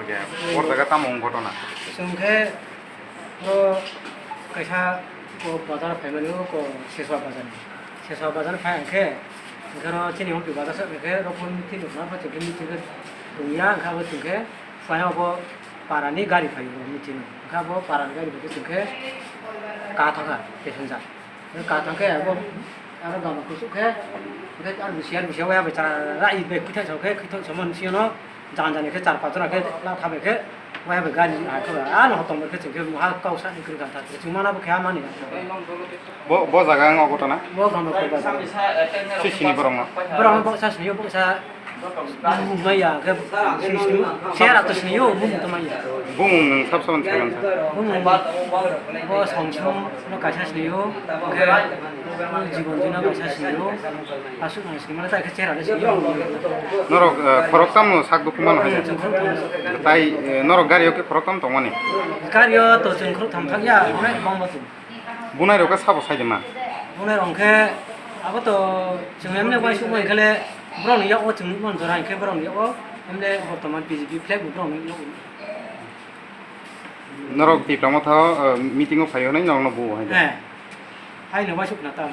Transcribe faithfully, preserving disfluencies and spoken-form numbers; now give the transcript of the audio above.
Hor jaga tamo wng ghotona? Chwng khe oro kaisa ko bazar phaimani, o ko Seswa bazar ni. Seswa bazar phai hwnkhe, hwnkhe oro chini Ompi bazar se hwnkhe, oro phone meeting rok ma pha chwng khe meeting khe tongya, hwnkhe abo chwng khe phai abo para ni gari phai o meeting o. Hwnkhe abo para ni gari phai khe chwng khe ka thangkha passenger. Ka thang khe abo, aro gama kusuk khe, hwnkhe aro bisi, aro bisi waya bai chara rai bai khwithai sa khe, khwithai sa mani siyano jan jan khe char pach jora khe la thabai khe, waya bai gari hai khe, ano hotom bai khe chwng khe muha kau sa ni kwrwi kha thang khe chwng mana bo khe ha mani. Bo, bo jaga ang obo tana? Bo gama khe ba jaga. Si sini borok no? Borok no bo sa sini, bo sa Bumung maya, ke sini, sini, sera to sini yo, bumung to maya. Bumung nwng sab saban thaiman sa. Bumung, bo Songsu no kaisa sini yo, ke Jibon Juna kaisa sini yo, asuk nang sini, mana ta ke sera de sini yo. Norok, eh, khorok tamo sak dukhu mano hai da? Chwng khorok tamo. Tai, eh, norok gari o ke khorok tamo tongmani? Gari o to chwng khorok tham thang ya, onek bang bo chwng. Bunai rok khe sabo sai de ma? Bunai rok khe abo to chwng emne uaisuk bai khe le borok ni yak o chwng nukmani jora hwnkhe borok ni yak o emne bortoman B J P flag bo borok ni yak o. Norok Tipra Motha o, eh, meeting o phai hwnwi norok no bu hai de? He. Hai no uaisuk na ta.